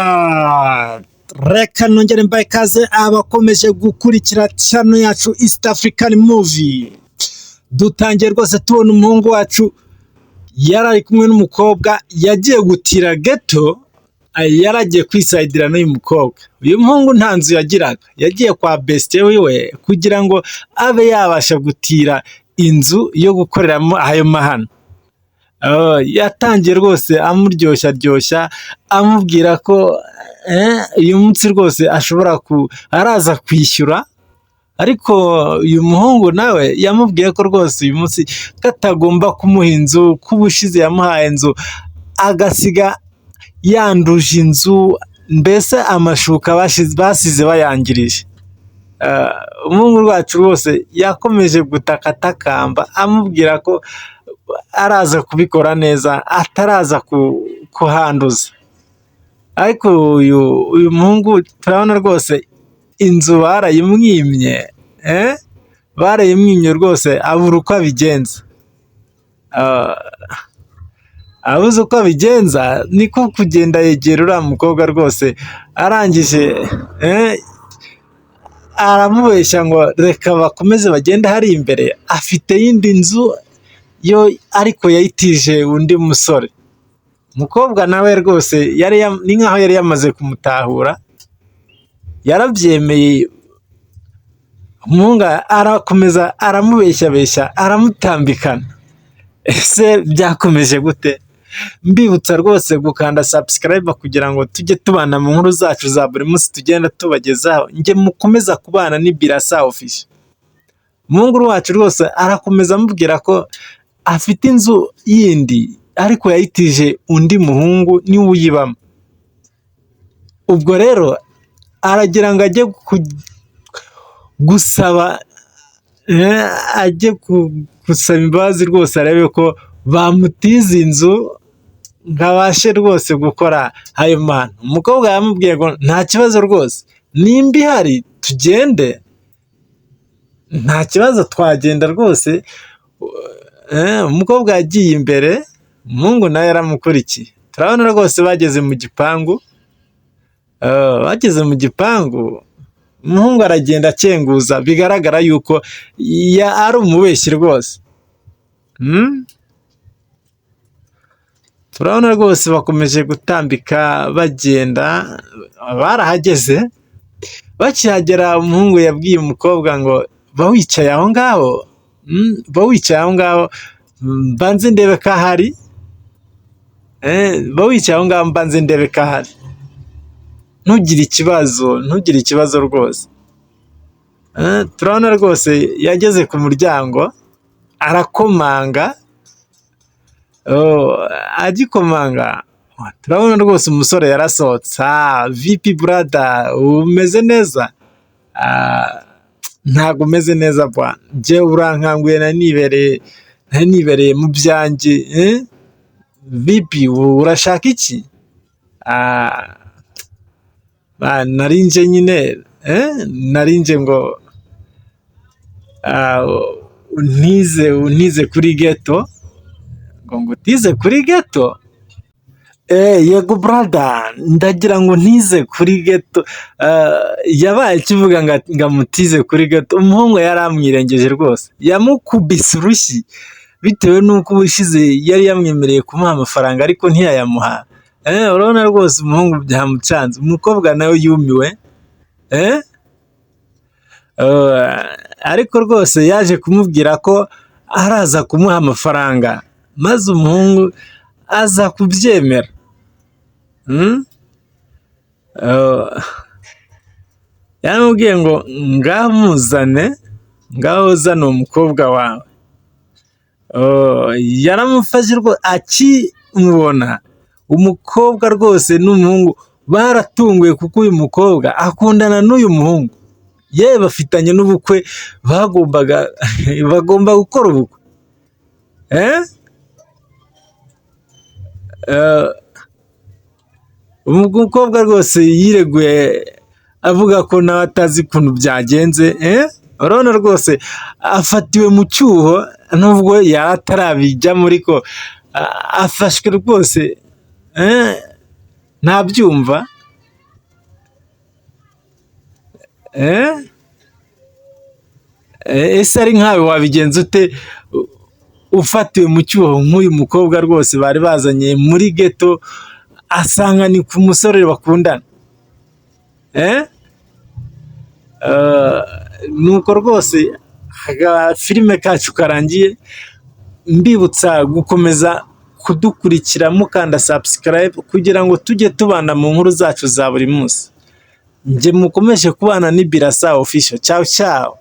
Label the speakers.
Speaker 1: Alright. Reka nongere mbahe ikaze abakomeje gukurikira channel yacu East African Movie. Dutangiye rwose tubona umuhungu wacu yari ari kumwe n'umukobwa, yagiye gutira ghetto, yari agiye kwisayidira n'uyu mukobwa. Uyu muhungu nta nzu yagiraga, yagiye kwa bestie wiwe kugira ngo abe yabasha gutira inzu yo gukoreramo ayo mahano. Oh, yatangiye rwose amuryoshya ryoshya, amubwira ko uyu munsi rwose ashobora ku araza kwishyura, ariko uyu muhungu nawe yamubwiye ko rwose uyu munsi ko atagomba kumuha inzu, ko ubushize yamuhaye inzu agasiga yanduje inzu, mbese amashuka basize bayangirije. Umuhungu wacu rwose yakomeje gutaka atakamba, amubwira ko araza kubikora neza, ataraza kuhanduza. Ariko uyu muhungu turabona rwose inzu barayimwimye, barayimwimye rwose abura uko abigenza. Abuze uko abigenza niko kugenda yegera uriya mukobwa rwose, arangije aramubeshya ngo reka bakomeze bagende hari imbere, afite iyindi nzu yo ariko yayitije undi musore. Umukobwa nawe rwose yari ni nkaho yari yamaze kumutahura, yarabyemeye, umuhungu arakomeza aramubeshyabeshya, aramutambikana. Ese byakomeje gute? Mbibutsa rwose gukanda subscribe kugira ngo tujye tubana mu nkuru zacu za buri munsi tugenda tubagezaho, njye mukomeza kubana ni Birasa Official. Umuhungu wacu rwose arakomeza amubwira ko afite inzu yindi ariko yayitije undi muhungu niwe uyibamo. Ubwo rero aragira ngo ajye gusaba, ajye gusaba imbabazi rwose, arebe ko bamutiza inzu ngo abashe rwose gukora ayo mahano. Umukobwa yamubwiye ngo nta kibazo rwose, nimba ihari tugende, nta kibazo twagenda rwose. Umukobwa yagiye imbere, umuhungu nawe yaramukurikiye. Turabona rwose bageze mu gipangu, bageze mu gipangu umuhungu aragenda akenguza, bigaragara yuko ari umubeshyi rwose. Turabona rwose bakomeje gutambika bagenda, barahageze, bakihagera umuhungu yabwiye umukobwa ngo ba wicaye aho ngaho, ba wicaye aho ngaho mbanze ndebe ko ahari, ba wicaye aho ngaho mbanze ndebe ko ahari, ntugire ikibazo, ntugire ikibazo rwose. Turabona rwose yageze ku muryango arakomanga, agikomanga turabona rwose umusore yarasohotse. "Vipi brother, umeze neza?" "Ntabwo umeze neza bwana, njye urankanguye, nari nibereye mu byanjye. Vipi, urashaka iki?" "Nari nje nyine, nari nje ngo untize kuri ghetto." Ngo ngutize kuri ghetto? "Yego brother, ndagira ngo ntize kuri ghetto." Yabaye akivuga ngo amutize kuri ghetto, umuhungu yari amwirengeje rwose, yamukubise urushyi bitewe n'uko ubushize yari yamwemereye kumuha amafaranga ariko ntiyayamuha. Urabona rwose umuhungu byamucanze, umukobwa nawe yumiwe, ariko rwose yaje kumubwira ko araza kumuha amafaranga, maze umuhungu aza kubyemera. Yaramubwiye ngo ngaho muzane, ngaho zana uwo mukobwa wawe. Yaramufashe rwose akimubona, umukobwa rwose n'umuhungu baratunguwe kuko uyu mukobwa akundana n'uyu muhungu, yewe bafitanye n'ubukwe, bagombaga bagomba gukora ubukwe. Umukobwa rwose yireguye avuga ko nawe atazi ukuntu byagenze. Urabona rwose afatiwe mu cyuho nubwo yari atarabijyamo, ariko Afashwe rwose, ntabyumva. Ese ari nkawe wabigenza ute ufatiwe mu cyuho nk'uyu mukobwa rwose bari bazanye muri ghetto, asanga ni ku musore bakundana? Nuko rwose filime kacu karangiye, mbibutsa gukomeza kudukurikira mukanda subscribe kugira ngo tujye tubana mu nkuru zacu za buri munsi. Njye mukomeje kubana ni Birasa Official. Ciao ciao.